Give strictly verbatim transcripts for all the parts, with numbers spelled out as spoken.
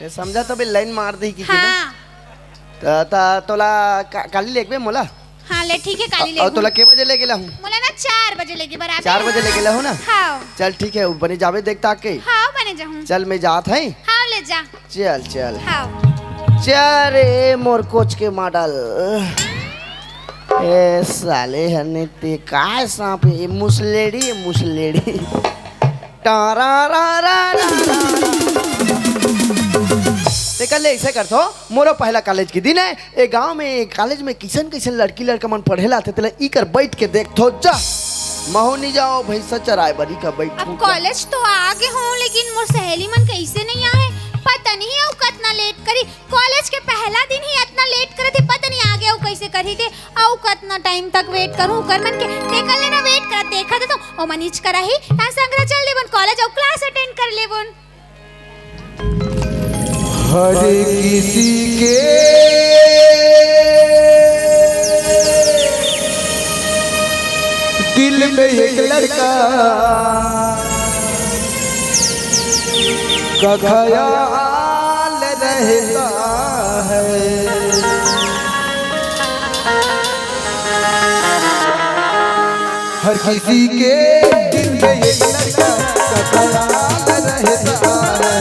ए, समझा तो बे लाइन मार दे कि हाँ। त, त, तोला का, काली लेगबे मोला? हाँ, ले ठीक है, काली ले। तोला के बजे लेगे ला हूँ? मोला ना चार बजे लेगे बराबर। चार बजे लेगे ला हूँ ना? हाँ। चल ठीक है, बने जाबे देख ताक के। हाँ, बने जाहूँ। चल मैं जात है। हाँ, ले जा। चल, चल। हाँ। चल रे मोर कोच के मॉडल। ए साले हने ते काय सांप है? मुसलेड़ी, मुसलेड़ी। टारा रा रा रा रा। तेकर ले ऐसे करथो, मोरो पहला कॉलेज के दिन है। ए गांव में कॉलेज में किसन किसन लड़की लड़का मन पढ़े ला आथे, तेला इकर बैठ के देखथो जा। महू नी जाओ भैंसा चराए बरी का बैठ। अब कॉलेज तो आ गे हूँ, लेकिन मोर सहेली मन कैसे नहीं आए, पता नहीं अउ कतना लेट करी। कॉलेज के पहला दिन ही इतना लेट करत ही, पता नहीं आगे अउ कैसे करही ते। अउ कतना टाइम तक वेट करूँ ओकर मन के? तेकर ले ना वेट करत देखत तो ओ मनीष करा ही, यहाँ संग्रह चल लेबन कॉलेज अउ क्लास अटेंड कर लेबन। हर किसी के दिल में एक लड़का का ख्याल रहता है। हर किसी के दिल में एक लड़का का ख्याल रहता है।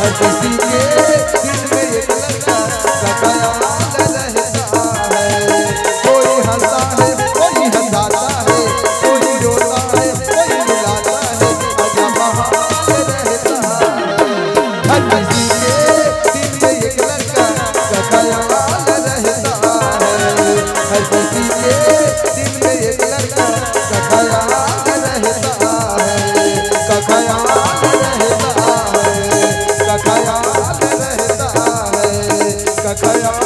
हर किसी के दिल में एक लड़का का ख्याल रहता है। कोई हंसता है, कोई हंसाता है, कोई रोता है, कोई रुलाता है। अजब हाल रहता है। हर किसी के दिल में एक लड़का का ख्याल रहता है। हर किसी के दिल में एक लड़का का ख्याल रहता है, का ख्याल रहता है, का ख्याल रहता है, का ख्याल